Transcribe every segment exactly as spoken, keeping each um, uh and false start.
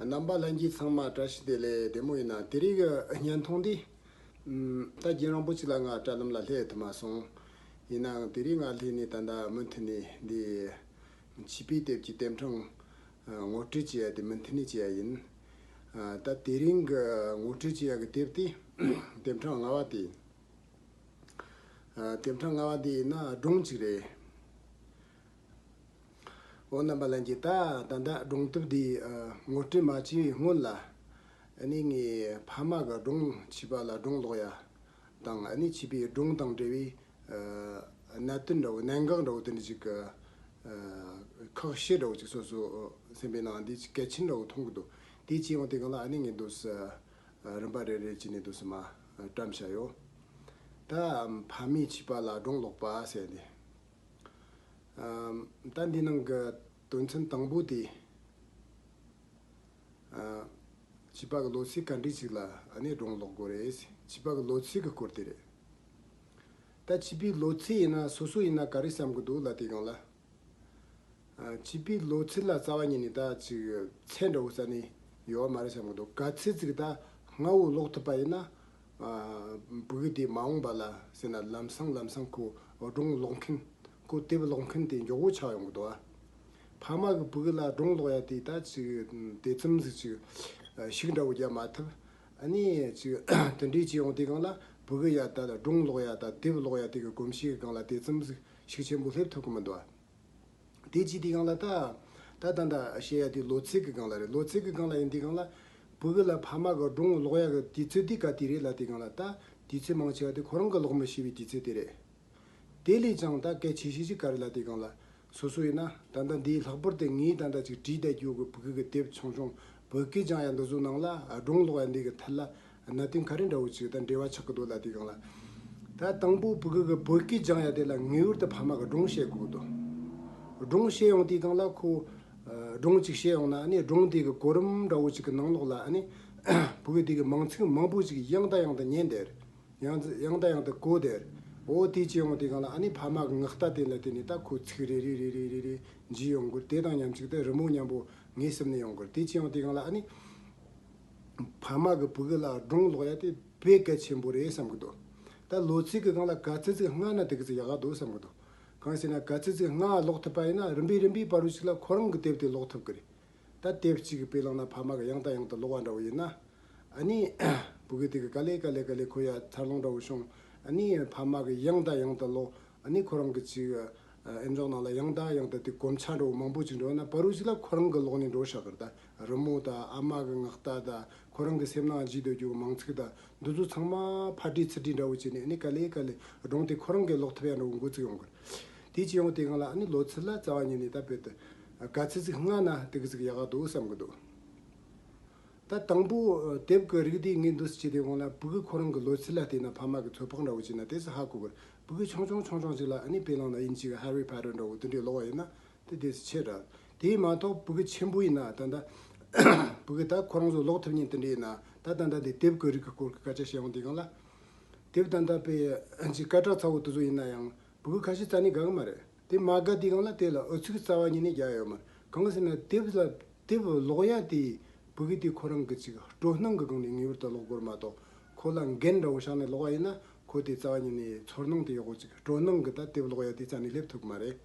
རྣམ་པ་ལྷན་རྒྱས་ཚང་མ་བཀྲ་ཤིས་བདེ་ལེགས། བདེ་མོ་ཡིན་ན། དེ་རིང་གི་བརྙན་ཐུང་འདི། ཨམ། ད་རྒྱུན་རིང་པོ་ཅིག་ལ་ང་དྲ་ལམ་ལ་སླེབས་ཐུབ་མ་སོང་། ཡིན་ནའང་དེ་རིང་ང་སླེབས་ནས་ད་ལྟ་མུ་མཐུད་ནས་འདི་བྱིས་པའི་དེབ་ཀྱི་དེབ་ཕྲེང་ངོ་སྤྲོད་བྱེད་ཡ་དེ་མུ་མཐུད་ནས་བྱེད་ཡ་ཡིན། ཨ། ད་དེ་རིང་གི་ངོ་སྤྲོད་བྱེད་ཡ་གི་དེབ་དེ་དེབ་ཕྲེང་ལྔ་བ་དེ་ཡིན། ཨ། དེབ་ཕྲེང་ལྔ་བ་དེ་ཡིན་ན་སྒྲུང་ཅིག་རེད། འོ། རྣམ་པ་ལྷན་རྒྱས། ད་ད་ལྟ་སྒྲུང་དེབ་འདི་ངོ་སྤྲོད་མ་བྱས་པའི་སྔོན་ལ། ཨ་ནི་ངས་ཕ་མ་གི་སྒྲུང་། བྱིས་པ་ལ་སྒྲུང་ཀློག་ཡ་དང་། ཨ་ནི་བྱིས་པའི་སྒྲུང་དང་འབྲེལ་བའི་གནད་དོན་འདྲ་བོ། གནད་འགག་འདྲ་བོ་དེ་འདྲ་ཅིག་གི་ཁག་བཞི་འདྲ་བོ་ཅིག་སོ་སོ་སེམས་པའི་ནང་འདི་ཅིག་གལ་ཆེན་འདྲ་བོ་མཐོང་གི་འདུག་དེ་བྱས་ཡོང་དུས་སྒང་ལ་ཨ་ནི་ངས་འདུག་སེ་རིམ་པ་རེ་རེ་བྱས་ནས་འདུག་སེ་མར་བཀྲམ་བཞག་ཡོད། ད་ཕ་མས་བྱིས་པ་ལ་སྒྲུང་ཀློག་པ་ཟེར་ནས། ཨམ། ད་འདི་ནང་གི་དོན་ཚན་དང་པོ་དེ། ཨ། བྱིས་པ་གི་ལོ་ཚད་ག་འདྲ་ཅིག་ལ་ཨ་ནི་སྒྲུང་ཀློག་དགོས་རེད། བྱིས་པ་གི་ལོ་ཚད་གི་སྐོར་དེ་རེད། ད་བྱིས་པའི་ལོ་ཚད་ཡིན་ན་སོ་སོ་ཡིན་ན་ག་རེ་བསམ་གི་འདུག་ལབ་དུས་སྒང་ལ། ཨ། བྱིས་པའི་ལོ་ཚད་ལ་རྩ་བ་ཉིད་ནས་ད་ཅིག་ཚད་འདྲ་བོ་རྩ་ནས་ཡོད་མ་རེད་བསམ་གི་འདུག་ག་ཚོད་ཅིག་ད་སྔ་བོ་ཀློག་ཐུབ་པ་ཡིན་ན། ཨ། ཕྲུ་གུ་དེ་མ་འོངས་པ་ལ་ཟེར་ན་ལམ་སང་ལམ་སང་ཁོ་སྒྲུང་ཀློག་མཁན། ཁོ་དེབ་ཀློག་མཁན་དེ་མགྱོགས་པོ་ཆགས་ཡོང་གི་འདུག་ཨ། ཕ་མ་གི་ཕྲུ་གུ་ལ་སྒྲུང་ཀློག་ཡ་དེ་ད་ཅིག་དེ་ཙམ་ཟིག་ཅིག་ཤུགས་འདྲ་བོ་རྒྱག་མ་ཐུབ། ཨ་ནི་ཅིག་དེ་འདྲའི་ཅིག་ཡོང་དུས་སྒང་ལ་ཕྲུ་གུ་ཡ་ད་སྒྲུང་ཀློག་ཡ་ད་དེབ་ཀློག་ཡ་དེ་གི་གོམས་གཤིས་གི་སྒང་ལ་དེ་ཙམ་ཟིག་ཤུགས་ཆེན་པོ་སླེབས་ཐུབ་གི་མི་འདུག་ཨ། དེ་བྱས་དུས་སྒང་ལ་ད། ད་ད་ད་བཤད་ཡ་དེ་ལོ་ཚད་ཀྱི་སྒང་ལ་རེད། ལོ་ཚད་ཀྱི་སྒང་ལ་ཡིན་དུས་སྒང་ལ། ཕྲུ་གུ་ལ་ཕ་མ་གི་སྒྲུང་ཀློག་ཡ་གི་དུས་ཚོད་དེ་ག་དུས་རེད་ལབ་དུས་སྒང་ལ། ད་དུས་ཚོད་མང་ཆེ་བ་དེ་ཁོ་རང་གི་ཀློག་མི་ཤེས་པའི་དུས་ཚོད་དེ་རེད། དེ་ལས་ཀྱང་ད་གལ་ཆེ་ཤོས་ཅིག་ག་རེ་ལབ་དུས་སྒང་ལ། སོ་སོ་ཡིན་ན་ད་ལྟ་འདིའི་ལྷག་པར་དུ་ངས་ད་ལྟ་ཅིག་བྲིས་བསྡད་རྒྱུ་གི་ཕྲུ་གུ་གི་དེབ་ཆུང་ཆུང་བོད་སྐད་སྦྱང་ཡ་འདི་ཚོ་ནང་ལ་སྒྲུང་ཀློག་ཡ་འདི་གི་ཐད་ལ། གནད་དོན་ག་རེ་འདྲ་བོ་ཅིག་དང་འབྲེལ་བ་ཆགས་ཀྱི་འདུག་ལབ་དུས་སྒང་ལ། ད་དང་པོ་ཕྲུ་གུ་གི་བོད་སྐད་སྦྱང་ཡ་དེ་ལ་ངེས་པར་དུ་ཕ་མ་གི་སྒྲུང་བཤད་དགོས་ཀྱི་འདུག་སྒྲུང་བཤད་ཡོང་དུས་སྒང་ལ་ཁོ། ཨ། སྒྲུང་ཅིག་བཤད་ཡོང་ན་ཨ་ནི་སྒྲུང་དེ་གི་གོ་རིམ་འདྲ་བོ་ཅིག་གི་ནང་ལོགས་ལ་ཨ་ནི་ཕྲུ་གུ་དེ་གི་མིང་ཚིག་མང་པོ་ཅིག་ཡང་དང་ཡང་དུ་ཉན་བསྡད། ཡང་ཡང་དང་ཡང་དུ་གོ་བསྡད། འོ། དེ་བྱས་ཡོང་དུས་སྒང་ལ་ཨ་ནི་ཕ་མ་གི་ངག་རྟ་དེ་ལ་བརྟེན་ནས་ད་ཁོ་ཚིག་རེ་རེ་རེ་རེ་རེ་རེ་འཇུས་ཡོང་དགོས། དེ་དང་མཉམ་གཅིག་ཏུ་རི་མོ་མཉམ་པོ་ངེས་སེམས་ནས་ཡོང་དགོས། དེ་བྱས་ཡོང་དུས་སྒང་ལ་ཨ་ནི། ཕ་མ་གི་ཕྲུ་གུ་ལ་སྒྲུང་ཀློག་ཡ་དེ་དཔེ་གལ་ཆེན་པོ་རེད་བསམ་གི་འདུག་ད་ལོ་ཚད་ཀྱི་སྒང་ལ་ག་ཚོད་ཅིག་སྔ་ན་དེ་གི་ཅིག་ཡག་ག་འདུག་བསམ་གི་འདུག་གང་ཟེར་ན་ག་ཚོད་ཅིག་སྔ་ཀློག་ཐུབ་པ་ཡིན་ན་རིམ་པས་རིམ་པས་བར་དུ་ཅིག་ལ་ཁོ་རང་གི་དེབ་དེ་ཀློག་ཐུབ་གི་རེད། ད་དེབ་གཅིག་གི་དཔེ་བླངས་ན་ཕ་མ་གི་ཡང་དང་ཡང་དུ་ཀློག་པ་འདྲ་བོ་ཡིན་ན། ཨ་ནི་ཕྲུ་གུ་དེ་གི་ག་ལེ་ག་ལེ་ག་ལེ་ཁོ་ཡ་འཚར་ལོངས་འདྲ་བོ་བྱུང་། ཨ་ནི་ཕ་མ་གི་ཡང་དང་ཡང་དུ་ཀློག་ཨ་ནི་ཁོ་རང་གི་ཅིག་ཨ་ཨེ་འཇོག་ནང་ལ་ཡང་དང་ཡང་དུ་དེ་གོམས་ཆ་འདྲ་བོ་མང་པོ་ཅིག་འགྲོ་ན་བར་དུ་ཅིག་ལ་ཁོ་རང་གི་ཀློག་ནས་འགྲོ་ཤག་གི་རེད། ད་རི་མོ་དང་ཨ་མ་གི་ངག་རྟ་དང་ཁོ་རང་གི་སེམས་ནང་འཇིག་སྡོད་རྒྱུ་གི་མིང་ཚིག་དང་འདི་ཚོ་ཚང་མ་ཕར་བྲིས་ཚུར་བྲིས་འདྲ་བོ་བྱས་ནས་ཨ་ནི་ག་ལེ་ག་ལེ་སྒྲུང་དེ་ཁོ་རང་གི་ཀློག་ཐུབ་ཡ་འདྲ་བོ་འགོ་བཙུགས་ཡོང་གི་རེད། དེ་བྱས་ཡོང་དུས་སྒང་ལ་ཨ་ནི་ལོ་ཚད་ལ་རྩ་བ་ཉིད་ནས་ད་དཔེ་དེ་ག་ཚོད་ཅིག་སྔ་ན་དེ་གི་ཅིག་ཡག་ག་འདུག་བསམ་གི་འདུག་ད་དང་པོ་དེབ་ཀྱི་རིགས་དེ་ངས་འདུག་སེ་བྱས་དུས་སྒང་ལ་ཕྲུ་གུ་ཁོ་རང་གི་ལོ་ཚད་ལ་བལྟས་ན་ཕ་མ་གི་ཚོད་དཔག་འདྲ་བོ་བྱས་ན་དེ་ཚོ་ཧ་གོ་གི་རེད། ཕྲུ་གུ་ཆུང་ཆུང་ཆུང་ཆུང་ཅིག་ལ་ཨ་ནི་དཔེ་བླངས་ན་དབྱིན་ཇི་གི་Harry Potter འདྲ་བོ་དེ་འདྲའི་ཀློག་པ་ཡིན་ན་དེ་དེ་ཚོ་ཆེ་དྲགས། དེ་མ་གཏོགས་ཕྲུ་གུ་ཆེན་པོ་ཡིན་ན་ད་ལྟ་ཕྲུ་གུ་ད་ཁོ་རང་ཚོ་ཀློག་ཐུབ་མཁན་དེ་འདྲ་ཡིན་ན་ད་ད་ལྟ་དེ་དེབ་ཀྱི་རིགས་ཀྱི་སྐོར་གྱི་སྐད་ཆ་བཤད་ཡོང་དུས་སྒང་ལ། དེབ་ད་ལྟ་དཔེ་ཅིག་སྐད་གྲགས་ཚ་བོ་དེ་ཚོ་ཡིན་ན་ཡང་ཕྲུ་གུ་ཁ་ཤས་རྩ་ནས་དགའ་གི་མ་རེད། དེ་མ་དགའ་དུས་སྒང་ལ་དེ་ལ་ཨུ་ཚུགས་རྩ་བ་ཉིད་ནས་རྒྱག་ཡོད་མ་རེད། གང་ཟེར་ན་དེབ་ལ་དེབ་ཀློག་ཡ་དེ་ཕྲུ་གུ་དེ་ཁོ་རང་གི་ཅིག་སྤྲོ་སྣང་གི་སྒང་ནས་ངེས་པར་དུ་ཀློག་དགོས་རེད་མ་གཏོགས་ཁོ་ལ་འགན་འདྲ་བོ་བཞག་ནས་ཀློག་པ་ཡིན་ན་ཁོ་དེ་རྩ་བ་ཉིད་ནས་ཚོར་སྣང་དེ་ཡག་པོ་ཅིག་སྤྲོ་སྣང་གི་ད་དེབ་ཀློག་ཡ་དེ་རྩ་ནས་སླེབས་ཐུབ་ཀྱི་མ་རེད།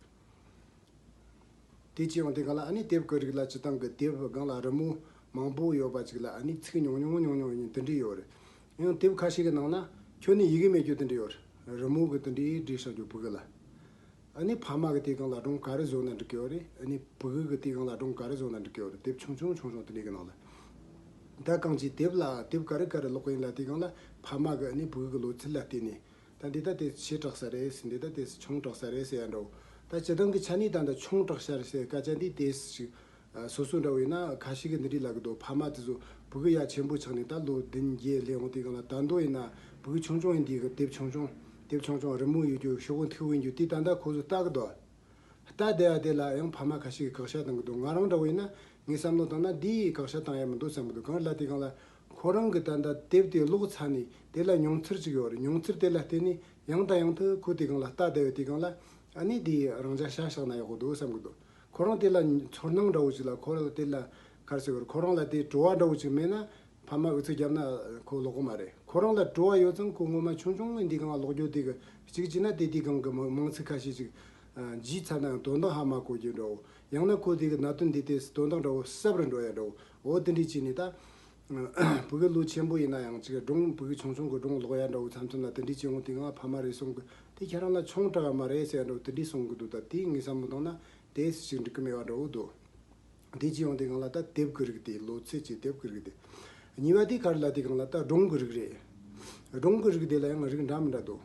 དེ་བྱས་ཡོང་དུས་སྒང་ལ་ཨ་ནི་དེབ་ཀྱི་རིགས་ལ་སྤྱིར་བཏང་གི་དེབ་སྒང་ལ་རི་མོ་མང་པོ་ཡོད་པ་ཅིག་ལ་ཨ་ནི་ཚིག་ཉུང་ཉུང་ཉུང་ཉུང་ཡིན་དེ་འདྲ་ཡོད་རེད། ཡང་དེབ་ཁ་ཤས་ཀྱི་ནང་ན་ཁྱོན་ནས་ཡི་གེ་མེད་རྒྱུ་དེ་འདྲ་ཡོད་རེད། རི་མོ་གི་དེ་འདྲའི་བྲིས་བཞག་རྒྱུ་ཕྲུ་གུ་ལ། ཨ་ནི་ཕ་མ་གི་དེའི་སྒང་ལ་སྒྲུང་ག་རེ་བཟོ་ན་འགྲིག་གི་ཡོད་རེད། ཨ་ནི་ཕྲུ་གུ་གི་དེའི་སྒང་ལ་སྒྲུང་ག་རེ་བཟོ་ན་འགྲིག་གི་ཡོད་རེད། དེབ་ཆུང་ཆུང་ཆུང་ཆུང་དེ་འདྲའི་གི་ནང་ལ། ད་གང་ཅིའི་དེབ་ལ་དེབ་ག་རེ་ག་རེ་ཀློག་གི་ཡིན་ལབ་དུས་སྒང་ལ་ཕ་མ་གི་ཨ་ནི་ཕྲུ་གུ་གི་ལོ་ཚད་ལ་བལྟས་ནས། ད་འདི་ད་དེ་ཆེ་དྲགས་ས་རེད་ཟེར། འདི་ད་དེ་ཆུང་དྲགས་ས་རེད་ཟེར་ཡ་འདྲ་བོ། ད་སྤྱིར་བཏང་གི་ཆ་ནས་ད་འདི་ཆུང་དྲགས་ཤར་ཟེར་སྐད་ཆ་འདི་དེ་ཞིག་ཨ། སོ་སོ་འདྲ་བོ་ཡིན་ན་ཁ་ཤས་ཀྱིས་འདི་འདྲའི་ལབ་གི་འདུག་ཕ་མ་དེ་ཚོ་ཕྲུ་གུ་ཡ་ཆེན་པོ་ཆགས་ནས་ད་ལོ་བདུན་བརྒྱད་སླེབས་འོང་དུས་སྒང་ལ་ད་དུང་ཡིན་ན་ཕྲུ་གུ་ཆུང་ཆུང་ཡིན་དུས་ཀྱི་དེབ་ཆུང་ཆུང་དེབ་ཆུང་ཆུང་རི་མོ་ཡོད་རྒྱུ་ཤོག་བུ་འཐིབས་ཡོད་རྒྱུ་དེ་ད་ལྟ་ཁོ་ཚོ་ལྟ་གི་འདུག་ལྟ་བསྡད་ཡ་དེ་ལ་ཡང་ཕ་མ་ཁ་ཤས་ཀྱིས་བཀག་ཆ་བཏང་གི་འདུག་ང་རང་འདྲ་བོ་ཡིན་ན་ངས་བསམ་བློ་བཏང་ན་འདིས་བཀག་ཆ་བཏང་ཡ་མི་འདུག་བསམ་གི་འདུག་གང་ལབ་དུས་སྒང་ལ་ཁོ་རང་གི་ད་ལྟ་དེབ་དེ་ཀློག་ཚར་ནས་དེ་ལ་མྱོང་ཚོར་ཅིག་ཡོད་རེད། མྱོང་ཚོར་དེ་ལ་བརྟེན་ནས་ཡང་དང་ཡང་དུ་ཁོ་དེ་སྒང་ལ་ལྟ་བསྡད་ཡོད་དུས་སྒང་ལ་ཨ་ནི་དེ་རང་འཇགས་བཞག་བཞག་ན་ཡག་པོ་འདུག་བསམ་གི་འདུག་ཁོ་རང་དེ་ལ་ཚོར་སྣང་འདྲ་བོ་ཞིག་ལ་ཁོ་རང་དེ་ལ་ ག་རེ་ཟེར་དགོས་རེད། ཁོ་རང་ལ་དེ་བྲོ་བ་འདྲ་བོ་ཅིག་མེད་ན་ཕ་མ་ཨུ་ཚུགས་བརྒྱབ་ན་ཁོ་ཀློག་གི་མ་རེད། ཁོ་རང་ལ་བྲོ་བ་ཡོད་ཙང་ཁོ་ངོ་མ་ཆུང་ཆུང་ནས་འདི་སྒང་ལ་ཀློག་རྒྱུ་དེ་གི་གཅིག་བྱས་ན་དེ་དུས་སྒང་གི་མང་མང་ཚིག་ཁ་ཤས་ཅིག་ཨ་བརྗེད་ཚར་ན་ཡང་དོན་དག་ཧ་མ་གོ་རྒྱུ་འདྲ་བོ། ཡང་ན་ཁོ་དེ་གི་གནད་དོན་འདི་དེ་དོན་དག་འདྲ་བོ་ཟབ་རུ་འགྲོ་ཡ་འདྲ་བོ། འོ་དེ་འདྲས་བྱས་ནས་ད་ཕྲུ་གུ་ལོ་ཆེན་པོ་ཡིན་ན་ཡང་ཅིག་སྒྲུང་ཕྲུ་གུ་ཆུང་ཆུང་གི་སྒྲུང་ཀློག་ཡ་འདྲ་བོ་མཚམས་མཚམས་ལ་དེ་འདྲས་བྱས་ཡོང་དུས་སྒང་ཕ་མ་རེ་ཟུང་གི་དེ་ཁྱེད་རང་ལ་ཆུང་དྲགས་མ་རེད་ཟེར་ཡ་འདྲ་བོ་དེ་འདྲས་གསུང་གི་འདུག་ད་དེ་ངས་བསམ་བློ་བཏང་ན་དེ་ཅིག་འགྲིག་གི་མེད་པ་འདྲ་བོ་འདུག་དེ་བྱས་ཡོང་དུས་སྒང་ལ་ད་དེབ་ཀྱི་རིགས་དེ། ལོ་ཚད་ཀྱི་དེབ་ཀྱི་རིགས་དེ། གཉིས་པ་དེ་ག་རེ་ལབ་དུས་སྒང་ལ་ད་སྒྲུང་གི་རིགས་རེད། སྒྲུང་གི་རིགས་དེ་ལ་ཡང་རིགས་འདྲ་མི་འདྲ་འདུག་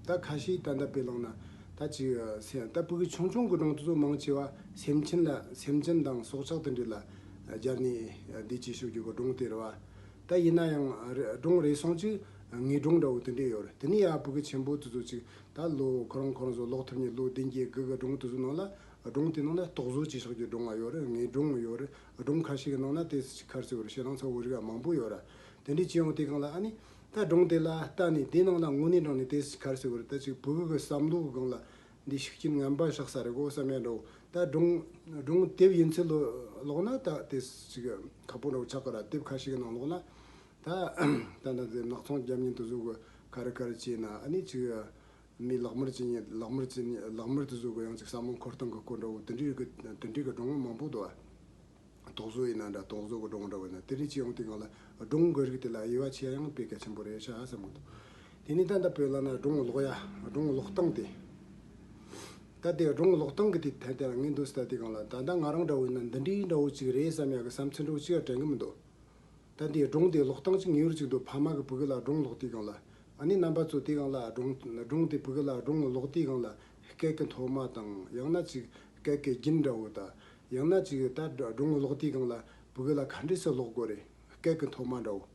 ད་ཁ་ཤས་ད་ལྟ་དཔེ་བླངས་ན་ད་ཅིག་སེམས་ད་ཕྲུ་གུ་ཆུང་ཆུང་གི་སྒྲུང་དེ་ཚོ་མང་ཆེ་བ་སེམས་ཅན་ལ་སེམས་ཅན་དང་སྲོག་ཆགས་དེ་འདྲ་ལ་སྦྱར་ནས་འདི་ཅིག་ཤོད་རྒྱུ་གི་སྒྲུང་དེ་རེད་བ། ད་ཡིན་ན་ཡང་རེ་སྒྲུང་རེ་ཟུང་ཅིག་ངེས་སྒྲུང་འདྲ་བོ་དེ་འདྲས་ཡོད་རེད། དེ་ནས་ཡང་ཕྲུ་གུ་ཆེན་པོ་དེ་ཚོ་ཅིག་ད་ལོ་ཁོ་རང་ཁོ་རང་ཚོ་ཀློག་ཐུབ་མཁན་ལོ་བདུན་བརྒྱད་དགུ་གི་སྒྲུང་དེ་ཚོ་ནང་ལ་སྒྲུང་དེ་ནང་ལ་རྟོག་བཟོ་བྱས་ཆོག་རྒྱུ་སྒྲུང་ཡང་ཡོད་རེད། ངེས་སྒྲུང་ཡོད་རེད། སྒྲུང་ཁ་ཤས་ཀྱི་ནང་ན་དེ་ཅིག་ག་རེ་ཟེར་དགོས་རེད། ཞེ་སྡང་ཚ་བོ་རིགས་མང་པོ་ཡོད་རེད། དེ་འདྲས་བྱས་ཡོང་དུས་སྒང་ལ་ཨ་ནི་ད་སྒྲུང་དེ་ལ་ལྟ་ནས་དེ་ནང་ལ་དངོས་གནས་དྲང་གནས་དེ་ཅིག་ག་རེ་ཟེར་དགོས་རེད། ད་ཅིག་ཕྲུ་གུ་གི་བསམ་བློ་གི་སྒང་ལ་འདི་ཤུགས་རྐྱེན་ངན་པ་བཞག་ས་རེད་གོ་བསམ་ཡ་འདྲ་བོ། ད་སྒྲུང་སྒྲུང་དེབ་ཡིན་ཚུལ་ལོ་ཀློག་ན་ད་དེ་ཅིག་ཁག་པོ་འདྲ་བོ་ཆགས་ཀྱི་རེད། དེབ་ཁ་ཤས་ཀྱི་ནང་ཀློག་ན་ད་ད་ད་དེ་ནག་ཚོང་རྒྱབ་མཁན་དེ་ཚོ་གི་ག་རེ་ག་རེ་བྱས་ན་ཨ་ནི་ཅིག་མི་ལག་དམར་བྱེད་མཁན་ལག་དམར་བྱེད་མཁན་ལག་དམར་དེ་ཚོ་གི་ཡང་ཅིག་བསམ་བློ་འཁོར་སྟངས་ཀྱི་སྐོར་འདྲ་བོ་དེ་འདྲའི་གི་དེ་འདྲའི་གི་སྒྲུང་མང་པོ་འདུག་ཨ། རྟོག་བཟོ་ཡིན་ན་འདྲ་རྟོག་བཟོ་གི་སྒྲུང་འདྲ་བོ་ཡིན་ན་དེ་འདྲས་བྱས་ཡོང་དུས་སྒང་ལ་སྒྲུང་གི་རིགས་དེ་ལ་དབྱེ་བ་ཕྱེ་ཡ་ཡང་དཔེ་གལ་ཆེན་པོ་རེད་ཤག་བསམ་གི་འདུག་དེ་ནས་ད་ལྟ་བོད་ལ་ན་སྒྲུང་ཀློག་ཡ་སྒྲུང་ཀློག་སྟངས་དེ། ད་དེ་སྒྲུང་ཀློག་སྟངས་ཀྱི་དེ་ཐད་དེ་ལ་ངས་འདུག་ཟེར་ལྟ་དུས་སྒང་ལ་ད་ལྟ་ང་རང་འདྲ་བོ་ཡིན་ན་འདི་འདྲའི་འདྲ་བོ་ཅིག་རེད་བསམ་ཡ་གི་བསམ་ཚུལ་འདྲ་བོ་ཅིག་ཡང་དྲན་གི་མི་འདུག་ད་དེ་སྒྲུང་དེ་ཀློག་སྟངས་ཅིག་ངེས་པར་ཅིག་འདུག་ཕ་མ་གི་ཕྲུ་གུ་ལ་སྒྲུང་ཀློག་དུས་སྒང་ལ་ཨ་ནི་རྣམ་པ་ཚོ་དེ་སྒང་ལ་སྒྲུང་སྒྲུང་དེ་ཕྲུ་གུ་ལ་སྒྲུང་ཀློག་དུས་སྒང་ལ་སྐད་ཀྱི་མཐོ་དམའ་དང་ཡང་ན་ཅིག་སྐད་ཀྱི་རྒྱུན་འདྲ་བོ་དང་། ཡང་ན་ཅིག་ད་སྒྲུང་ཀློག་དུས་སྒང་ལ་ཕྲུ་གུ་ལ་ག་འདྲས་སེ་ཀློག་དགོས་རེད། སྐད་ཀྱི་མཐོ་དམའ་འདྲ་བོ།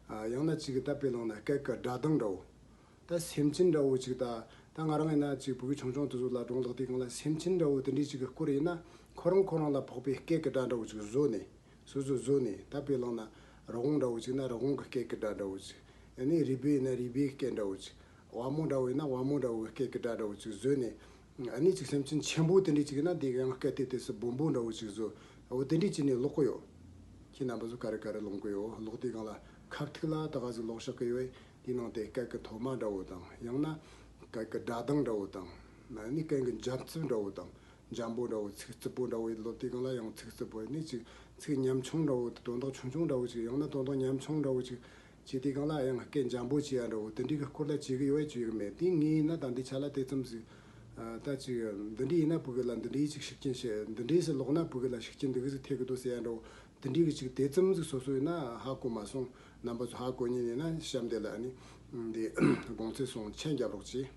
ཨ་ཡང་ན་ཅིག་ད་དཔེ་བླངས་ན་སྐད་ཀྱི་སྒྲ་གདངས་འདྲ་བོ། ད་སེམས་ཅན་འདྲ་བོ་ཅིག་ད་ད་ང་རང་ཡིན་ན་ཅིག་ཕྲུ་གུ་ཆུང་ཆུང་དེ་ཚོ་ལ་སྒྲུང་ཀློག་དུས་སྒང་ལ་སེམས་ཅན་འདྲ་བོ་དེ་འདྲས་ཅིག་གི་སྐོར་ཡིན་ན་ཁོ་རང་ཁོ་རང་ལ་ཕོག་པའི་སྐད་ཀྱི་སྒྲ་འདྲ་བོ་ཅིག་བཟོས་ནས། སོ་སོ་བཟོས་ནས་ད་དཔེ་བླངས་ན་རི་བོང་འདྲ་བོ་ཅིག་ན་རི་བོང་གི་སྐད་ཀྱི་སྒྲ་འདྲ་བོ་ཅིག་ཨ་ནི་རུས་སྦལ་ཡིན་ན་རུས་སྦལ་གྱི་སྐད་འདྲ་བོ་ཅིག་བ་མོ་འདྲ་བོ་ཡིན་ན་བ་མོ་འདྲ་བོ་གི་སྐད་ཀྱི་སྒྲ་འདྲ་བོ་ཅིག་བཟོས་ནས། ཨ་ནི་ཅིག་སེམས་ཅན་ཆེན་པོ་དེ་འདྲས་ཅིག་ཡིན་ན་དེ་གི་ཡང་སྐད་དེ་དེ་སུ་སྦོམ་པོ་འདྲ་བོ་ཅིག་བཟོས། འོ་དེ་འདྲས་ཅིག་ནས་ཀློག་གི་ཡོད། ཁྱེད་རྣམ་པ་ཚོ་ག་རེ་ག་རེ་ཀློག་གི་ཡོད། ཀློག་དུས་སྒང་ལ་ཁ་ཐུག་ལ་ད་ག་ཟིག་ཀློག་ཤག་གི་ཡོད། དེའི་ནང་དེ་སྐད་ཀྱི་མཐོ་དམའ་འདྲ་བོ་དང་ཡང་ན་སྐད་ཀྱི་སྒྲ་གདངས་འདྲ་བོ་དང་། ཨ་ནི་སྐད་ཀྱི་འཇམ་རྩུབ་འདྲ་བོ་དང་། འཇམ་པོ་འདྲ་བོ། ཚིག་རྩུབ་པོ་འདྲ་བོ། ཀློག་དུས་སྒང་ལ་ཡང་ཚིག་རྩུབ་པོ། ནི་ཅིག་ཚིག་ཉམ་ཆུང་འདྲ་བོ། དོན་དག་ཆུང་ཆུང་འདྲ་བོ་ཅིག་ཡང་ན་དོན་དག་ཉམ་ཆུང་འདྲ་བོ་ཅིག་བྱེད་དུས་སྒང་ལ་ཡང་སྐད་འཇམ་པོ་བྱེད་ཡ་འདྲ་བོ་དེ་འདྲའི་གི་སྐོར་ལ་བྱེད་གི་ཡོད་བྱེད་གི་མེད། དེ་ངས་ཡིན་ན་ད་འདི་ཆ་ལ་དེ་ཙམ་ཟིག་ཨ་ད་ཅིག་འདི་འདྲའི་ཡིན་ན་ཕྲུ་གུ་ལ་འདི་འདྲའི་ཅིག་ཤུགས་རྐྱེན་བྱེད། འདི་འདྲའི་ཟིག་ཀློག་ན་ཕྲུ་གུ་ལ་ཤུགས་རྐྱེན་འདི་གི་ཟིག་ཐེབས་གི་འདུག་ཟེར་ཡ་འདྲ་བོ་དེ་འདྲའི་གི་ཅིག་དེ་ཙམ་ཟིག་སོ་སོ་ཡིན་ན་ཧ་གོ་མ་སོང་། རྣམ་པ་ཚོ་ཧ་གོ་མཁན་ཡིན་ན་གཤམ་དེ་ལ་ཨ་ནི་འདི་དགོངས་ཚུལ་གསུངས་མཆན་རྒྱབ་རོགས་གྱིས།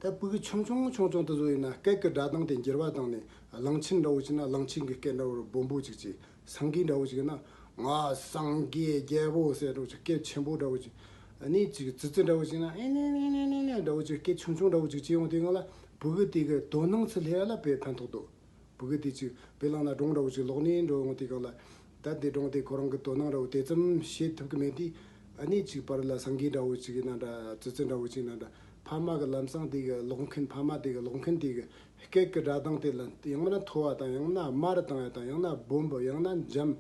ད་ཕྲུ་གུ་ཆུང་ཆུང་ཆུང་ཆུང་དེ་ཚོ་ཡིན་ན་སྐད་ཀྱི་སྒྲ་གདངས་དེ་འགྱུར་བ་བཏང་ནས། གླང་ཆེན་འདྲ་བོ་ཅིག་ན་གླང་ཆེན་གྱི་སྐད་འདྲ་བོ་སྦོམ་པོ་ཅིག་བྱས། སེང་གེ་འདྲ་བོ་ཅིག་ཡིན་ན་ང་སེང་གེ་རྒྱལ་པོ་ཟེར་འདྲ་བོ་ཅིག་སྐད་ཆེན་པོ་འདྲ་བོ་ཅིག་ཨ་ནི་ཅིག་ཙི་ཙི་འདྲ་བོ་ཅིག་ན་ཨེ་ནེ་ནེ་ནེ་ནེ་ནེ་འདྲ་བོ་ཅིག་སྐད་ཆུང་ཆུང་འདྲ་བོ་ཅིག་བྱས་ཡོང་དུས་སྒང་ལ་ཕྲུ་གུ་དེ་གི་དོ་སྣང་ཚུར་སླེབས་ཡ་ལ་དཔེ་ཕན་ཐོགས་འདུག་ཕྲུ་གུ་དེ་ཅིག་དཔེ་བླངས་ན་སྒྲུང་འདྲ་བོ་ཅིག་ཀློག་ནས་འགྲོ་ཡོང་དུས་སྒང་ལ། ད་དེ་སྒྲུང་དེ་ཁོ་རང་གི་དོ་སྣང་འདྲ་བོ་དེ་ཙམ་བྱེད་ཐུབ་ཀྱི་མེད་དུས། ཨ་ནི་ཅིག་བར་ལ་སེང་གེ་འདྲ་བོ་ཅིག་ཡིན་ན་འདྲ། ཙི་ཙི་འདྲ་བོ་ཅིག་ཡིན་ན་འདྲ། ཕ་མ་གི་ལམ་སང་དེ་གི་ཀློག་མཁན། ཕ་མ་དེ་གི་ཀློག་མཁན་དེ་གི་སྐད་ཀྱི་སྒྲ་གདངས་དེ་ལ་ཡང་ན་མཐོ་བ་དང་། ཡང་ན་དམའ་རུ་བཏང་ཡ་དང་། ཡང་ན་སྦོམ་པོ། ཡང་ན་འཇམ།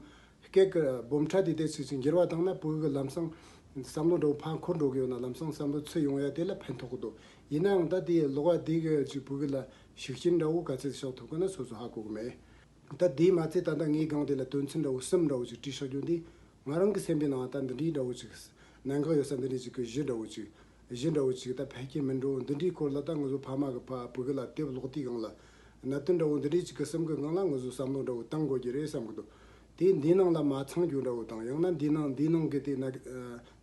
སྐད་ཀྱི་སྦོམ་ཕྲ་དེ་དེ་ཅིག་ཅིག་འགྱུར་བ་བཏང་ན་ཕྲུ་གུ་གི་ལམ་སང་བསམ་བློ་འདྲ་བོ་ཕར་འཁོར་འགྲོ་གི་ཡོད་ན། ལམ་སང་བསམ་བློ་ཚུར་ཡོང་ཡ་དེ་ལ་ཕན་ཐོགས་ཀྱི་འདུག་ཡིན་ནའང་ད་དེ་ཀློག་པ་དེ་གི་ཅིག་ཕྲུ་གུ་ལ་ཤུགས་རྐྱེན་འདྲ་བོ་ག་ཚད་ཞིག་ཐོབ་ཀྱི་ན་སོ་སོ་ཧ་གོ་གི་མེད། ད་དེ་མ་ཚད་ད་ལྟ་ངའི་སྒང་དེ་ལ་དོན་ཚན་འདྲ་བོ་གསུམ་འདྲ་བོ་ཅིག་བྲིས་བཞག་རྒྱུ་འདི། ང་རང་གི་སེམས་པའི་ནང་ད་འདི་འདྲའི་འདྲ་བོ་ཅིག་གནད་འགག་ཡོད་ས་འདི་འདྲའི་ཅིག་གི་གཞི་འདྲ་བོ་ཅིག་གཞི་འདྲ་བོ་ཅིག་ད་ཕལ་སྐད་མིན་འགྲོ། འདི་འདྲའི་སྐོར་ལ་ད་ང་ཚོ་ཕ་མ་གི་ཕ་ཕྲུ་གུ་ལ་དེབ་ཀློག་དུས་སྒང་ལ་གནད་དོན་འདྲ་བོ་འདི་འདྲའི་ཅིག་གི་གསུམ་གི་སྒང་ལ་ང་ཚོ་བསམ་བློ་འདྲ་བོ་བཏང་དགོས་ཀྱི་རེད་བསམ་གི་འདུག་དེ་འདིའི་ནང་ལ་མ་ཚང་རྒྱུ་འདྲ་བོ་དང་། ཡང་ན་འདིའི་ནང་འདིའི་ནང་གི་དེ་ན་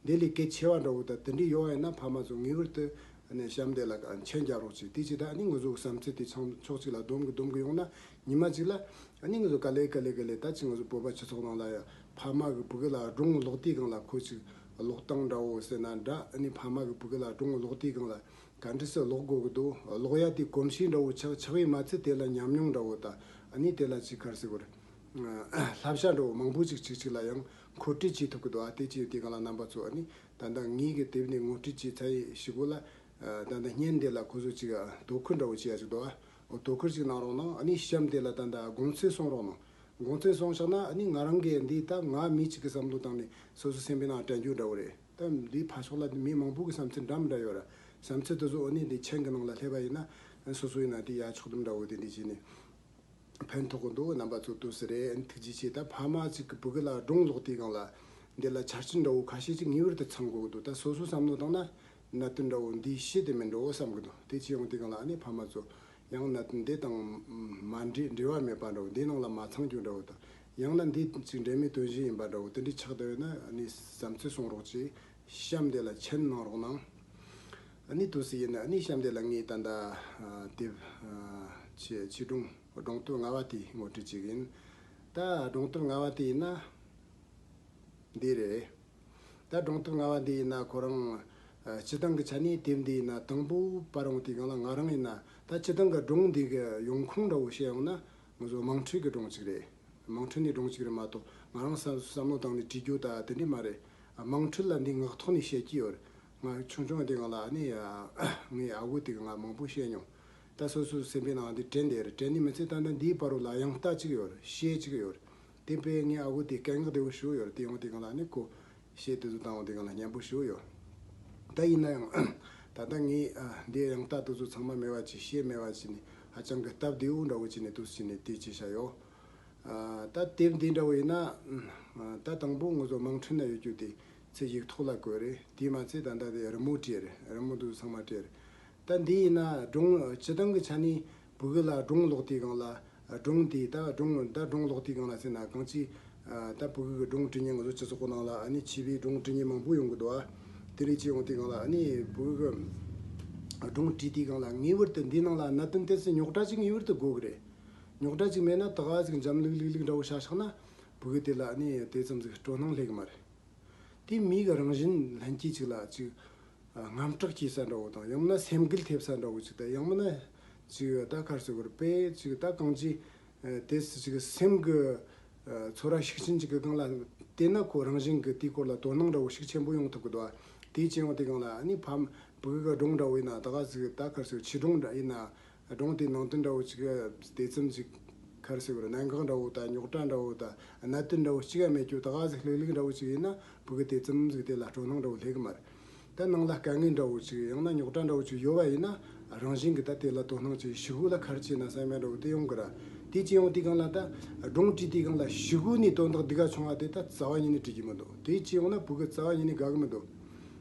འདི་ལས་གལ་ཆེ་བ་འདྲ་བོ་ད་དེ་འདྲའི་ཡོད་པ་ཡིན་ན་ཕ་མ་ཚོ་ངེས་པར་དུ། ཨ་ནི་གཤམ་དེ་ལ་མཆན་རྒྱག་རོགས་གྱིས། དེ་ཅི་ད་ཨ་ནི་ང་ཚོ་བསམ་ཚུལ་དེ་ཚང་ཕྱོགས་གཅིག་ལ་སྡོམ་གི་སྡོམ་གི་ཡོང་ན། ཉི་མ་གཅིག་ལ་ཨ་ནི་ང་ཚོ་ག་ལེ་ག་ལེ་ག་ལེ་ད་ཅི་ང་ཚོ་བོད་པ་སྤྱི་ཚོགས་ནང་ལ་ཡ་ཕ་མ་གི་ཕྲུ་གུ་ལ་སྒྲུང་ཀློག་དུས་སྒང་ལ་ཁོ་ཅིག་ཀློག་སྟངས་འདྲ་བོ་ཟེར་ན་འདྲ། ཨ་ནི་ཕ་མ་གི་ཕྲུ་གུ་ལ་སྒྲུང་ཀློག་དུས་སྒང་ལ་ག་འདྲ་སེ་ཀློག་དགོས་གི་འདུག་ཀློག་ཡ་དེ་གོམས་གཤིས་འདྲ་བོ་ཆགས་ཆགས་པའི་མ་ཚད་དེ་ལ་ཉམས་མྱོང་འདྲ་བོ་ད་ཨ་ནི་དེ་ལ་ཅིག་ག་རེ་ཟེར་དགོས་རེད། བསླབ་བྱ་འདྲ་བོ་མང་པོ་ཅིག་ཅིག་ཅིག་ལ་ཡང་མཁོ་སྤྲོད་བྱེད་ཐུབ་གི་འདུག་ཨ་དེ་ཅི་ཡོད་དེ་སྒང་ལ་རྣམ་པ་ཚོ་ཨ་ནི་ད་ལྟ་ངའི་གི་དེབ་ནས་ངོ་སྤྲོད་བྱས་ཚར་ཡི་ཞིག་གོ་ལ། ད་ལྟ་བརྙན་དེ་ལ་ཁོ་ཚོ་ཅིག་དོ་ཁུར་འདྲ་བོ་བྱེད་ཡ་ཅིག་འདུག་ཨ། འོ་དོ་ཁུར་ཅིག་གནང་རོགས་གནང་། ཨ་ནི་གཤམ་དེ་ལ་ད་ལྟ་དགོངས་ཚུལ་གསུང་རོགས་གནང་། དགོངས་ཚུལ་སོང་བཞག་ན་ཨ་ནི་ང་རང་གི་འདི་ད་ང་མི་གཅིག་གི་བསམ་བློ་བཏང་ནས་སོ་སོ་སེམས་པའི་ནང་དྲན་རྒྱུ་འདྲ་བོ་རེད། ད་འདི་ཕར་ཕྱོགས་ལ་མི་མང་པོ་གི་བསམ་ཚུལ་འདྲ་མི་འདྲ་ཡོད་ར། བསམ་ཚུལ་དེ་ཚོ་ཨ་ནི་འདི་མཆན་གི་ནང་ལ་སླེབས་པ་ཡིན་ན་སོ་སོ་ཡིན་ན་དེ་ཡ་ཕྱོགས་བསྡོམས་འདྲ་བོ་དེ་འདྲ་བྱས་ནས་ཕན་ཐོགས་གི་འདུག་རྣམ་པ་ཚོ། ལྟོས་ཟེར་རེད། ཨ་ནི་ཐུགས་རྗེ་ཆེ། ད་ཕ་མ་གཅིག་གི་ཕྲུ་གུ་ལ་སྒྲུང་ཀློག་དུས་སྒང་ལ་འདི་ལ་ཆ་རྐྱེན་འདྲ་བོ་ཁ་ཤས་ཅིག་ངེས་པར་དུ་ཚང་དགོས་ཀྱི་འདུག་ད་སོ་སོ་བསམ་བློ་བཏང་ན་གནད་དོན་འདྲ་བོ་འདིའི་ཕྱི་དེ་མིན་འགྲོ་བསམ་གྱི་འདུག་དེ་བྱས་ཡོང་དུས་སྒང་ལ་ཨ་ནི་ཕ་མ་ཚོ་ཡང་གནད་དོན་འདི་དང་མ་འདྲེས་འབྲེལ་བ་མེད་པ་འདྲ་བོ། འདིའི་ནང་ལ་མ་ཚང་རྒྱུ་འདྲ་བོ་དང་། ཡང་ན་འདི་ཅིག་འབྲེལ་མེད་དོན་གཞན་ཡིན་པ་འདྲ་བོ་དེ་འདྲའི་ཆགས་བསྡད་ཡོད་ན་ཨ་ནི་བསམ་ཚུལ་གསུང་རོགས་གྱིས། གཤམ་དེ་ལ་མཆན་གནང་རོགས་གནང་། ཨ་ནི་ལྟོས་ཟེར་ཡིན། ཨ་ནི་གཤམ་དེ་ལ་ངས་ད་ལྟ་ཨ་དེབ་ཨ་ཆེ་ཆེ་སྒྲུང་སྒྲུང་དེབ་ལྔ་པ་དེ་ངོ་སྤྲོད་བྱེད་ཀྱི་ཡིན། ད་སྒྲུང་དེབ་ལྔ་པ་དེ་ཡིན་ན་འདི་རེད། ད་སྒྲུང་དེབ་ལྔ་པ་འདི་ཡིན་ན་ཁོ་རང་ཨ་སྤྱིར་བཏང་གི་ཆ་ནས་དེབ་འདི་ཡིན་ན་དང་པོ་པར་འོང་དུས་སྒང་ལ་ང་རང་ཡིན་ན་ད་སྤྱིར་བཏང་གི་སྒྲུང་འདི་གི་ཡོང་ཁུངས་འདྲ་བོ་བཤད་ཡོང་ན་ང་ཚོ་དམངས་ཁྲོད་ཀྱི་སྒྲུང་ཅིག་རེད། དམངས་ཁྲོད་ནས་སྒྲུང་གཅིག་རེད་མ་གཏོགས་ང་རང་བསམ་བསམ་བློ་བཏང་ནས་བྲིས་རྒྱུ་ད་དེ་འདྲས་མ་རེད། དམངས་ཁྲོད་ལ་འདི་ངག་ཐོག་ནས་བཤད་ཀྱི་ཡོད་རེད། ང་ཆུང་ཆུང་དེ་སྒང་ལ་ཨ་ནི་ངའི་ཨ་ཁུ་དེ་གིས་ང་མང་པོ་བཤད་མྱོང་། ད་སོ་སོའི་སེམས་པའི་ནང་འདི་དྲན་བསྡད་རེད། དྲན་ནས་མི་ཚད་ད་ལྟ་འདིའི་བར་རོ་ལ་དབྱངས་རྟ་གཅིག་ཡོད་རེད། གཞས་གཅིག་ཡོད་རེད། དེ་དཔེ་ངའི་ཨ་ཁུ་དེ་སྐད་ངག་བདེ་བོ་ཞེ་པོ་ཡོད་རེད། དེ་ཡོང་དེ་སྒང་ལ་ཨ་ནི་ཁོ་གཞས་དེ་ཚོ་བཏང་འོང་དེ་སྒང་ལ་སྙན་པོ་ཞེ་པོ་ཡོད། ད་ཡིན་ན་ཡང་ད་ལྟ་ངས་ཨ་འདིའི་དབྱངས་རྟ་དེ་ཚོ་ཚང་མ་མེད་པ་བྱས། གཞས་མེད་པ་བྱས་ནས་ཧ་ཅང་གི་སྟབས་བདེ་བོ་འདྲ་བོ་བྱས་ནས་འདུག་སེ་བྱས་ནས་དེ་བྱས་བཞག་ཡོད། ཨ་ད་དེབ་འདི་འདྲ་བོ་ཡིན་ན་ཨ་ད་དང་པོ་ང་ཚོ་དམངས་ཁྲོད་ན་ཡོད་རྒྱུ་དེ་ཚེ་ཡིག་ཐོག་ལ་བཀོད་རེད། དེ་མ་ཚད་ད་ལྟ་དེ་རི་མོ་བྲིས་རེད། རི་མོ་དེ་ཚོ་ཚང་མ་བྲིས་རེད། ད་འདི་ཡིན་ན་སྒྲུང་སྤྱིར་བཏང་གི་ཆ་ནས་ཕྲུ་གུ་ལ་སྒྲུང་ཀློག་དུས་སྒང་ལ་སྒྲུང་དེ་ད་སྒྲུང་ད་སྒྲུང་ཀློག་དུས་སྒང་ལ་ཟེར་ན་གང་ཅི་ད་ཕྲུ་གུ་གི་སྒྲུང་འབྲི་མཁན་ང་ཚོ་སྤྱི་ཚོགས་ཀྱི་ནང་ལ་ཨ་ནི་བྱིས་པའི་སྒྲུང་འབྲི་མཁན་མང་པོ་ཡོང་གི་འདུག་ཨ། དེ་རིགས་ཅིག་ཡོང་དུས་སྒང་ལ་ཨ་ནི་ཕྲུ་གུ་གི་སྒྲུང་བྲིས་དུས་སྒང་ལ་ངེས་པར་དུ་འདིའི་ནང་ལ་གནད་དོན་དེ་ཚོ་རྙོག་དྲ་ཅིག་ངེས་པར་དུ་དགོས་ཀྱི་རེད། རྙོག་དྲ་ཅིག་མེད་ན་ད་ག་ཟིག་འཇམ་ལུག་ལུག་ལུག་འདྲ་བོ་བྱས་བཞག་ན་ཕྲུ་གུ་དེ་ལ་ཨ་ནི་དེ་ཙམ་ཟིག་སྤྲོ་སྣང་སླེབས་ཀྱི་མ་རེད། དེ་མི་གི་རང་བཞིན་ལྷན་སྐྱེས་ཅིག་ལ་ཅིག་ཨ་དངངས་སྐྲག་སྐྱེ་ས་འདྲ་བོ་དང་། ཡང་མིན་ན་སེམས་འགུལ་ཐེབས་ས་འདྲ་བོ་ཅིག་དང་། ཡང་མིན་ན་ཅིག་ད་ག་རེ་ཟེར་དགོས་རེད། དཔེ་ཅིག་ད་གང་ཅི་ཨ་དེ་ཅིག་སེམས་ཀྱི་ཨ་ཚོར་བ་ཤུགས་ཆེན་ཅིག་གི་སྒང་ལ་བལྟས་ན་ཁོ་རང་བཞིན་གྱིས་དེའི་སྐོར་ལ་དོ་སྣང་འདྲ་བོ་ཤུགས་ཆེན་པོ་ཡོང་ཐུབ་ཀྱི་འདུག་ཨ། དེ་ཅི་ཡོང་དུས་སྒང་ལ་ཨ་ནི་ཕ་མ་ཕྲུ་གུ་གི་སྒྲུང་འདྲ་བོ་ཡིན་ན་ད་ག་ཟིག་ད་ག་རེ་ཟེར་བྱིས་སྒྲུང་འདྲ་ཡིན་ན། སྒྲུང་དེའི་ནང་དོན་འདྲ་བོ་ཅིག་དེ་ཙམ་ཅིག་ག་རེ་ཟེར་དགོས་རེད། གནད་འགག་འདྲ་བོ་དང་རྙོག་དྲ་འདྲ་བོ་དང་གནད་དོན་འདྲ་བོ་གཅིག་ཡང་མེད་རྒྱུ་ད་ག་ཟིག་ལྷུག་ལྷུག་འདྲ་བོ་ཅིག་ཡིན་ན་ཕྲུ་གུ་དེ་ཙམ་ཟིག་དེ་ལ་སྤྲོ་སྣང་འདྲ་བོ་སླེབས་ཀྱི་མ་རེད། ད་ནང་ལ་དཀའ་ངལ་འདྲ་བོ་ཅིག་ཡང་ན་རྙོག་དྲ་འདྲ་བོ་ཅིག་ཡོད་པ་ཡིན་ན་རང་བཞིན་གྱིས་ད་དེ་ལ་དོ་སྣང་བྱེད། ཕྲུ་གུ་ལ་ཁ་རེ་བྱས་ན་བསམ་ཡ་འདྲ་བོ་དེ་ཡོང་གི་ར། དེ་ཅི་ཡོང་དུས་སྒང་ལ་ད་སྒྲུང་བྲིས་དུས་སྒང་ལ་ཕྲུ་གུ་ནས་དོན་དག་འདི་ག་བྱུང་བ་དེ་ད་རྩ་བ་ཉིད་ནས་འགྲིག་གི་མི་འདུག་དེ་ཅི་ཡོང་ན་ཕྲུ་གུ་རྩ་བ་ཉིད་ནས་དགའ་གི་མི་འདུག་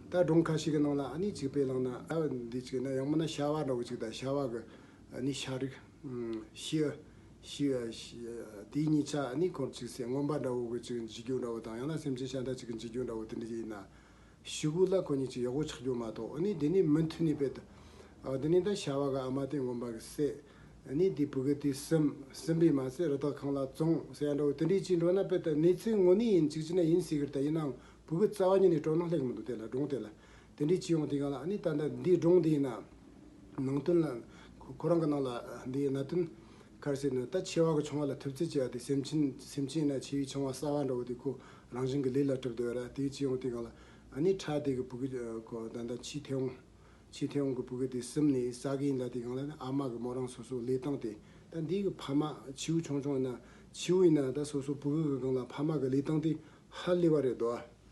ད་སྒྲུང་ཁ་ཤས་ཀྱི་ནང་ལ་ཨ་ནི་ཅིག་དཔེ་བླངས་ན་ཨ་འདི་ཅིག་ན་ཡང་མིན་ན་བྱ་བ་འདྲ་བོ་ཅིག་དང་། བྱ་བ་གི་ཨ་ནི་བྱ་རིགས་ཤི་ཤི་ཤི་དེ་གཉིས་ཆ་ཨ་ནི་ཁོར་ཅིག་སེ་རྔོན་པ་འདྲ་བོ་གི་ཅིག་འཇིགས་རྒྱུ་འདྲ་བོ་དང་། ཡང་ན་སེམས་ཅན་གཞན་དག་ཅིག་གི་འཇིགས་རྒྱུ་འདྲ་བོ་དེ་འདྲ་ཅིག་ཡིན་ན། ཕྲུ་གུ་ལ་ཁོ་གཉིས་ཅིག་ཡག་པོ་ཆགས་རྒྱུ་མ་གཏོགས། ཨ་ནི་དེ་ནས་མུ་མཐུད་ནས་དཔེ་དེ་ཨ་དེ་ནས་ད་བྱ་བ་གི་ཨ་མ་དེ་རྔོན་པ་གིས་བསད། ཨ་ནི་དེ་ཕྲུ་གུ་དེ་ཟིན་ཟིན་པས་མ་ཟད་རི་དྭགས་ཁང་ལ་བཙོངས་ཟེར་ཡ་འདྲ་བོ་དེ་འདྲས་ཅིག་འགྲོ་ན། དཔེ་ད་གནས་ཚུལ་དངོས་གནས་ཡིན་གཅིག་བྱས་ན་ཡིན་སྲིད་གི་རེད། ད་ཡིན་ནའང་ཕྲུ་གུ་རྩ་བ་ཉིད་ནས་སྤྲོ་སྣང་སླེབས་གི་མི་འདུག་དེ་ལ་སྒྲུང་དེ་ལ། དེ་འདྲས་ཅིག་ཡོང་དུས་སྒང་ལ་ཨ་ནི་ད་ལྟ་འདིའི་སྒྲུང་འདི་ཡིན་ན་ནང་དོན་ལ་ཁོ་ཁོ་རང་གི་ནང་ལ་འདིའི་གནད་དོན་ག་རེ་ཟེར་ན། ད་ཆེ་བ་གི་ཆུང་བ་ལ་ཐུབ་ཚོད་བྱས་པ་དེ་སེམས་ཅན་སེམས་ཅན་ཡིན་ན་ཆེ་བའི་ཆུང་བ་གསར་བ་འདྲ་བོ་དེ་ཁོ་རང་བཞིན་གྱི་ལས་ལ་གྲུབ་བསྡད་ཡོད་ར། དེ་ཅིག་ཡོང་དུས་སྒང་ལ་ཨ་ནི་ཁྲ་དེ་གི་ཕྲུ་གུ་ཁོ་ད་ལྟ་ཆེས་མཐེ་བོང་ཆེས་མཐེ་བོང་གི་ཕྲུ་གུ་དེ་ཟིན་ནས་ཟ་གི་ཡིན་ལབ་དུས་སྒང་ལ་ཨ་མ་གིས་མོ་རང་སོ་སོའི་ལུས་སྟེང་དེ། ད་འདི་གི་ཕ་མ་ཕྲུ་གུ་ཆུང་ཆུང་ཡིན་ན་ཕྲུ་གུ་ཡིན་ན་ད་སོ་སོའི་ཕྲུ་གུ་གི་སྒང་ལ་ཕ་མ་གི་ལུས་སྟེང་དེ་ཧ་ལས་པ་རེད་དོ།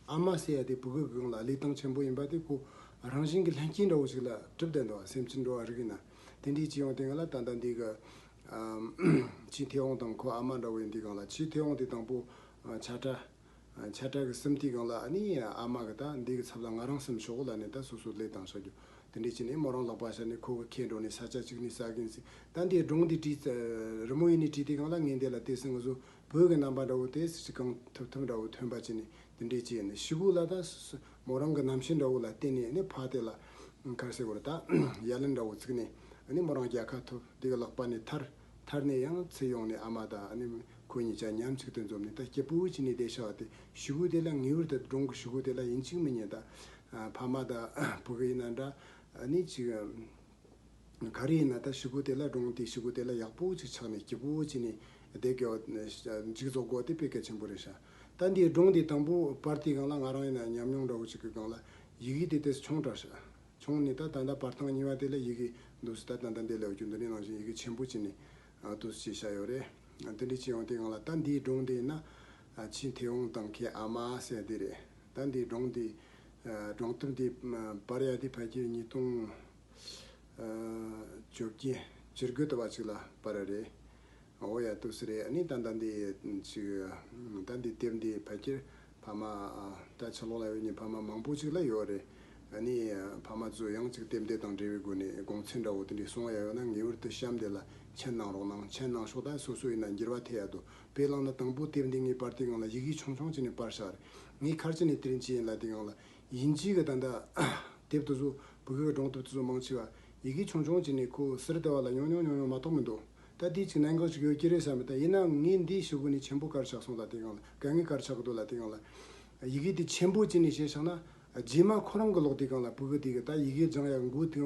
ཨ་མ་ཟེར་ཡ་དེ་ཕྲུ་གུ་གི་སྒང་ལ་ལུས་སྟེང་ཆེན་པོ་ཡིན་པ་དེ་ཁོ་རང་བཞིན་གྱི་ལྷན་སྐྱེས་འདྲ་བོ་ཞིག་ལ་གྲུབ་བསྡད་འདུག་སེམས་ཅན་འགྲོ་བ་རིགས་ཡིན་ན། དེ་འདྲའི་ཅིག་ཡོང་དུས་སྒང་ལ་ད་ལྟ་འདི་གི་ཨམ་ཆེས་མཐེ་བོང་དང་ཁོ་ཨ་མ་འདྲ་བོ་ཡིན་དུས་སྒང་ལ། ཆེས་མཐེ་བོང་དེ་དང་པོ་ཨ་ཆ་ཕྲ་ཆ་ཕྲ་གིས་ཟིན་དུས་སྒང་ལ་ཨ་ནི་ཨ་མ་གིས་ད་འདི་གི་ཚབ་ལ་ང་རང་ཟིན་ཆོག་ལབ་ནས་ད་སོ་སོའི་ལུས་སྟེང་བཞག་རྒྱུ། དེ་འདྲས་བྱས་ནས་མོ་རང་ལག་པ་བཞག་ནས་ཁོ་གི་ཁྱེར་འགྲོ་ནས་ས་ཆ་གཅིག་ནས་ཟ་གི་ཡིན་ཟེར། ད་འདིའི་སྒྲུང་འདི་བྲིས་རི་མོ་ཡིན་ནས་བྲིས་དུས་སྒང་ལ་ངས་འདི་ལ་དེ་སྲིད་ང་ཚོ་བོད་ཀྱི་རྣམ་པ་འདྲ་བོ་དེ་སྲིད་ཅིག་གང་ཐུབ་ཐུབ་འདྲ་བོ་ཐོན་པ་བྱས་ནས་དེ་འདྲས་བྱས་ནས། ཕྲུ་གུ་ལ་ད་སོ་མོ་རང་གི་རྣམ་ཤེས་འདྲ་བོ་ལ་བརྟེན་ནས་ཨ་ནི་ཕ་དེ་ལ་ག་རེ་ཟེར་དགོས་རེད། ད་ཡ་ལན་འདྲ་བོ་བཙུགས་ནས་ཨ་ནི་མོ་རང་རྒྱལ་ཁ་ཐོབ། དེ་གི་ལག་པ་ནས་ཐར། ཐར་ནས་ཡང་ཚུར་ཡོང་ནས་ཨ་མ་དང་ཨ་ནི་ཁོ་གཉིས་ཆ་མཉམ་གཅིག་ཏུ་འཛོམས་ནས་ད་སྐྱིད་པོ་བྱས་ནས་བསྡད་བཞག་པ་དེ། ཕྲུ་གུ་དེ་ལ་ངེས་པར་དུ་སྒྲུང་གི་ཕྲུ་གུ་དེ་ལ་ཡིན་གཅིག་མིན་གཉིས་ད་ཕ་མ་དང་ཕྲུ་གུ་ཡིན་ན་འདྲ། ཨ་ནི་ཅིག་ག་རེ་ཡིན་ན་ད་ཕྲུ་གུ་དེ་ལ་སྒྲུང་དེ་ཕྲུ་གུ་དེ་ལ་ཡག་པོ་ཅིག་ཆགས་ནས་སྐྱིད་པོ་བྱས་ནས་བསྡད་དགོས་པ་མཇུག་རྫོགས་དགོས་པ་དེ་དཔེ་གལ་ཆེན་པོ་རེད་ཤག་ད་འདིའི་སྒྲུང་དེ་དང་པོ་པར་དུས་སྒང་ལ་ང་རང་ཡིན་ན་ཉམས་མྱོང་འདྲ་བོ་ཅིག་གི་སྒང་ལ་ཡི་གེ་དེ་ཏོག་ཙམ་ཆུང་དྲགས་ཤག་ཆུང་ནས་ད་ད་ལྟ་པར་ཐེངས་གཉིས་པ་དེ་ལ་ཡི་གེ་འདུག་སེ་ད་ད་ལྟ་འདི་ལ་ཡོད་རྒྱུ་འདི་འདྲའི་ནང་བཞིན་ཡི་གེ་ཆེན་པོ་བྱས་ནས་འདུག་སེ་བྱས་བཞག་ཡོད་རེད། དེ་འདྲ་བྱས་ཡོང་དུས་སྒང་ལ། ད་འདིའི་སྒྲུང་འདི་ཡིན་ན་ཨ་ཆེས་མཐེ་བོང་གཏོང་མཁན་ཨ་མ་ཟེར་དེ་རེད། ད་འདིའི་སྒྲུང་འདི་ཨ་སྒྲུང་དེབ་འདི་ཨ་པར་ཡག་དེ་ཕལ་ཆེར་ཉིས་སྟོང་ཨ་བཅོ་བརྒྱད་བཅུ་དགུ་དུ་བ་ཅིག་ལ་པར་རེད། འོ་ཡ། ཏུ་སི་རེད། ཨ་ནི་ད་ད་འདི་ཅིག་ད་འདི་དེབ་འདི་ཕལ་ཆེར་ཕ་མ་ད་ཕྱི་ལོགས་ལ་ཡོད་མཁན་ཕ་མ་མང་པོ་ཅིག་ལ་ཡོད་རེད། ཨ་ནི་ཕ་མ་ཚོས་ཡང་ཅིག་དེབ་འདི་དང་འབྲེལ་བའི་སྒོ་ནས་དགོངས་ཚུལ་འདྲ་བོ་དེ་འདྲ་གསུང་ཡ་ཡོད་ན། ངེས་པར་དུ་གཤམ་དེ་ལ་མཆན་གནང་རོགས་གནང་། མཆན་གནང་ཤོག་ད་སོ་སོ་ཡིན་ན་འགྱུར་བ་ཐེབས་ཡ་འདུག་དཔེ་བླངས་ན་དང་པོ་དེབ་འདི་ངས་པར་དུས་སྒང་ལ་ཡི་གེ་ཆུང་ཆུང་ཅིག་ནས་པར་བཞག་རེད། ངས་ག་རེ་བྱས་ནས་དེ་རིང་བྱས་ཡིན་ལབ་དུས་སྒང་ལ། དབྱིན་ཇིའི་གི་ད་ལྟ་དེབ་དེ་ཚོ། བོད་གི་སྒྲུང་དེབ་དེ་ཚོ་མང་ཆེ་བ་ཡི་གེ་ཆུང་ཆུང་ཅིག་ནས་ཁོ་ཟུར་ལྟ་བ་ལ་ཉུང་ཉུང་ཉུང་ཉུང་མ་གཏོགས་མི་འདུག་ད་དེ་ཅིག་གནད་འགག་ཅིག་ཡོད་ཀྱི་རེད་བསམ་མི། ད་ཡིན་ནའང་ངས་འདི་ཞུ་དགོས་ནི་ཆེན་པོ་ག་རེ་ཆགས་སོང་ལབ་དུས་སྒང་ལ། དཀའ་ངལ་ག་རེ་ཆགས་ཀྱི་འདུག་ལབ་དུས་སྒང་ལ། ཡི་གེ་དེ་ཆེན་པོ་ཅིག་ནས་བཤད་བཞག་ན། རྗེས་མ་ཁོ་རང་གིས་ཀློག་དུས་སྒང་ལ། བོད་གི་དེ་གི་ད་ཡི་གེ་སྦྱང་ཡ་འགོ་དེ་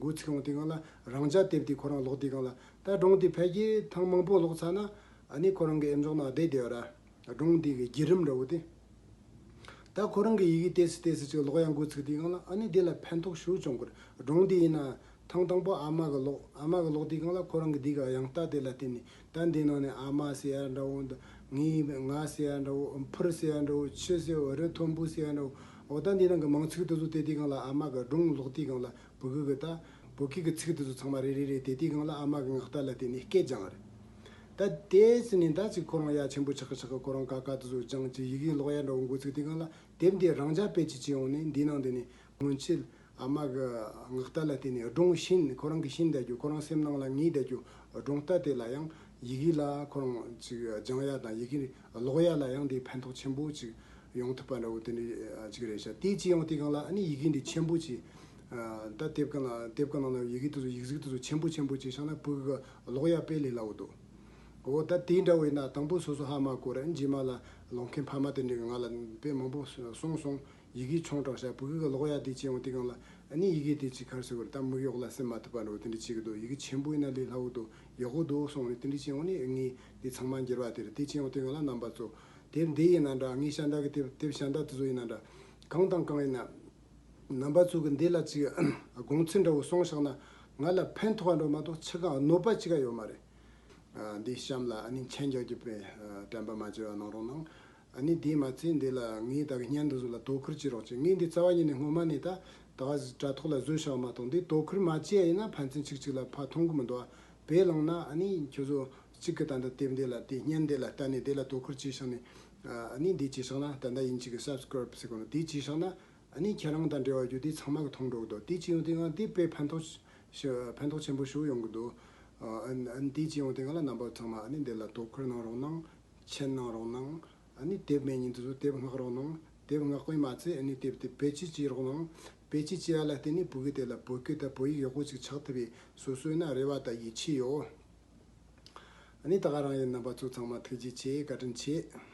འགོ་ཚུགས་ཡོང་དུས་སྒང་ལ། རང་འཇགས་དེབ་དེ་ཁོ་རང་ཀློག་དུས་སྒང་ལ། ད་སྒྲུང་དེ་ཕལ་ཆེར་ཐེངས་མང་པོ་ཀློག་ཚར་ན། ཨ་ནི་ཁོ་རང་གི་ཨེ་མཆོག་ནང་བསྡད་བསྡད་ཡོད་ར། སྒྲུང་དེ་གི་བརྒྱུད་རིམ་འདྲ་བོ་དེ། ད་ཁོ་རང་གི་ཡི་གེ་ཏོག་ཙམ་ཏོག་ཙམ་ཅིག་ཀློག་ཡ་འགོ་ཚུགས་དུས་སྒང་ལ། ཨ་ནི་དེ་ལ་ཕན་ཐོགས་ཞེ་པོ་བྱུང་གི་རེད། སྒྲུང་དེ་ཡིན་ན་ཐེངས་དང་པོ་ཨ་མ་གིས་ཀློག་ཨ་མ་གིས་ཀློག་དུས་སྒང་ལ་ཁོ་རང་གི་དེ་གི་དབྱངས་རྟ་དེ་ལ་བརྟེན་ནས། ད་འདི་ནང་ནས་ཨ་མ་ཟེར་ཡ་འདྲ་བོ། ང་ང་ཟེར་ཡ་འདྲ་བོ། འཕུར་ཟེར་ཡ་འདྲ་བོ། ཆུ་ཟེར་བོ། རི་མཐོན་པོ་ཟེར་ཡ་འདྲ་བོ། འོ་ད་འདི་ནང་གི་མིང་ཚིག་དེ་ཚོ་བལྟས་དུས་སྒང་ལ། ཨ་མ་གིས་སྒྲུང་ཀློག་དུས་སྒང་ལ། བོད་གི་གི་ད་བོད་སྐད་གི་ཚིག་དེ་ཚོ་ཚང་མ་རེ་རེ་རེ་བལྟས་དུས་སྒང་ལ། ཨ་མ་གི་ངག་རྟ་ལ་བརྟེན་ནས་སྐད་སྦྱངས་རེད། ད་དེ་ཟིན་ནས་ད་ཅིག་ཁོ་རང་ཡ་ཆེན་པོ་ཆགས་ཀི་ཆགས་ཀི། ཁོ་རང་ཀ་ཁ་དེ་ཚོ་སྦྱངས། ཅིག་ཡི་གེ་ཀློག་ཡ་འདྲ་བོ་འགོ་ཚུགས་དུས་སྒང་ལ། དེབ་འདི་རང་འཇགས་དཔེ་ཅིག་བྱས་ཡོང་ནས། འདི་ནང་འདི་ནས་སྔོན་ཆད་ཨ་མ་གི་ངག་རྟ་ལ་བརྟེན་ནས་སྒྲུང་བྱིན། ཁོ་རང་གིས་བྱིན་བསྡད་རྒྱུ། ཁོ་རང་སེམས་ནང་ལ་ངེས་བསྡད་རྒྱུ། སྒྲུང་རྟ་དེ་ལ་ཡང་ཡི་གེ་ལ་ཁོ་རང་ཅིག་སྦྱང་ཡ་དང་། ཡི་གེ་ཀློག་ཡ་ལ་ཡང་དེ་ཕན་ཐོགས་ཆེན་པོ་ཅིག་ཡོང་ཐུབ་པ་འདྲ་བོ་དེ་འདྲ་ཅིག་རེད་ཤག་དེ་བྱས་ཡོང་དུས་སྒང་ལ། ཨ་ནི་ཡི་གེ་འདི་ཆེན་པོ་ཅིག་ཨ་ད་དེབ་ཀ་ནང་དེབ་ཀ་ནང་ལ་ཡི་གེ་དེ་ཚོ། ཡིག་གཟུགས་དེ་ཚོ་ཆེན་པོ་ཆེན་པོ་ཅིག་བཞག་ན། བོད་གི་ཀློག་ཡ་དཔེ་ལས་སླ་བོ་འདུག་འོ་ད་དེ་འདྲ་བོ་ཡིན་ན་དང་པོ་སོ་སོ་ཧ་མ་གོ་ར། རྗེས་མ་ལ་ཀློག་མཁན་ཕ་མ་དེ་འདྲས་ཀྱིས་ང་ལ་དཔེ་མང་པོ་གསུངས་སོང་། ཡི་གེ་ཆུང་དྲགས་ཤག་བོད་གི་ཀློག་ཡ་དེ་བྱས་ཡོང་དུས་སྒང་ལ། ཨ་ནི་ཡི་གེ་དེ་ཅིག་ག་རེ་ཟེར་དགོས་རེད། ད་མིག་གཡོག་ལ་སིམ་མ་ཐུབ་པ་འདྲ་བོ་དེ་འདྲ་བྱེད་ཀྱི་འདུག་ཡི་གེ་ཆེན་པོ་ཡིན་ན་ལས་སླ་བོ་འདུག་ཡག་པོ་འདུག་གསུངས་ནས། དེ་འདྲ་བྱས་ཡོང་ནས་ངས་དེ་ཚང་མ་འགྱུར་བ་དེ་རེད། དེ་བྱས་ཡོང་དུས་སྒང་ལ་རྣམ་པ་ཚོ། དེབ་འདི་ཡིན་ན་འདྲ། ངའི་ཤ་འདྲ་གི་དེབ། དེབ་ཤ་འདྲ་དེ་ཚོ་ཡིན་ན་འདྲ། གང་དང་གང་ཡིན་ན། རྣམ་པ་ཚོ་གིས་འདི་ལ་ཅིག་དགོངས་ཚུལ་འདྲ་བོ་གསུངས་བཞག་ན། ང་ལ་ཕན་ཐོགས་པ་འདྲ་བོ་མ་གཏོགས་ཅི་གང་གནོད་པ་ཅི་གང་ཡོད་མ་རེད། ཨ་འདི་གཤམ་ལ་ཨ་ནི་མཆན་རྒྱག་རྒྱུ་དཔེ་ཨ་དྲན་པ་མ་བརྗེད་པ་གནང་རོགས་གནང་། ཨ་ནི་དེས་མ་ཚད་འདི་ལ་ངས་ད་གི་བརྙན་འདི་ཚོ་ལ་དོ་ཁུར་བྱེད་རོགས་བྱེད། ངས་འདི་རྩ་བ་ཉིད་ནས་སྔོན་མ་ནས་ད་ད་ག་དྲ་ཐོག་ལ་བཟོས་བཞག་མ་གཏོགས། འདི་དོ་ཁུར་མ་བྱས་ཡིན་ན་ཕན་ཚུན་གཅིག་གཅིག་ལ་ཕར་མཐོང་གི་མི་འདུག་དཔེ་བླངས་ན། ཨ་ནི་ཁྱོད་ཚོ་གཅིག་གིས་ད་ལྟ་དེབ་འདི་ལ། དེ་བརྙན་འདི་ལ་བལྟས་ནས། དེ་ལ་དོ་ཁུར་བྱས་བཞག་ནས། ཨ་ནི་འདི་བྱས་བཞག་ན། ད་ལྟ་ཡིན་གཅིག་གི་སབ་སི་ཀ་རེབ་ཟེར་གོ་ནོ་དེ་བྱས་བཞག་ན། ཨ་ནི་ཁྱེད་རང་དང་འབྲེལ་བ་ཡོད་དུས་ཚང་མ་གིས་མཐོང་འགྲོ་གི་འདུག་དེ་བྱས་ཡོང་དུས་སྒང་དེ་དཔེ་ཕན་ཐོགས་ཤ་ཕན་ཐོགས་ཆེན་པོ་ཞེ་པོ་ཡོང་གི་འདུག་ཨ་ཨ་ནི་དེ་བྱས་ཡོང་དུས་སྒང་ལ་རྣམ་པ་ཚང་མ་ཨ་ནི་འདི་ལ་དོ་ཁུར་གནང་རོགས་གནང་། མཆན་གནང་རོགས་གནང་། ཨ་ནི་དེབ་མེད་མཁན་དེ་ཚོ་དེབ་མངགས་རོགས་གནང་། དེབ་མངགས་པས་མ་ཚད། ཨ་ནི་དེབ་དེ་བེད་སྤྱོད་བྱེད་རོགས་གནང་། བེད་སྤྱོད་བྱེད་ཡ་ལ་བརྟེན་ནས་བོད་སྐད་དེ་ལ་བོད་སྐད་དང་བོད་ཡིག་ཡག་པོ་ཅིག་ཆགས་ཐུབ་པའི་སོ་སོའི་ན་རེ་བ་དང་ཡིད་ཆེས་ཡོད། ཨ་ནི་ད་ག་རང་ཡིན། རྣམ་པ་ཚོ་ཚང་མ་ཐུགས་རྗེ་ཆེ། བཀའ་དྲིན་ཆེ།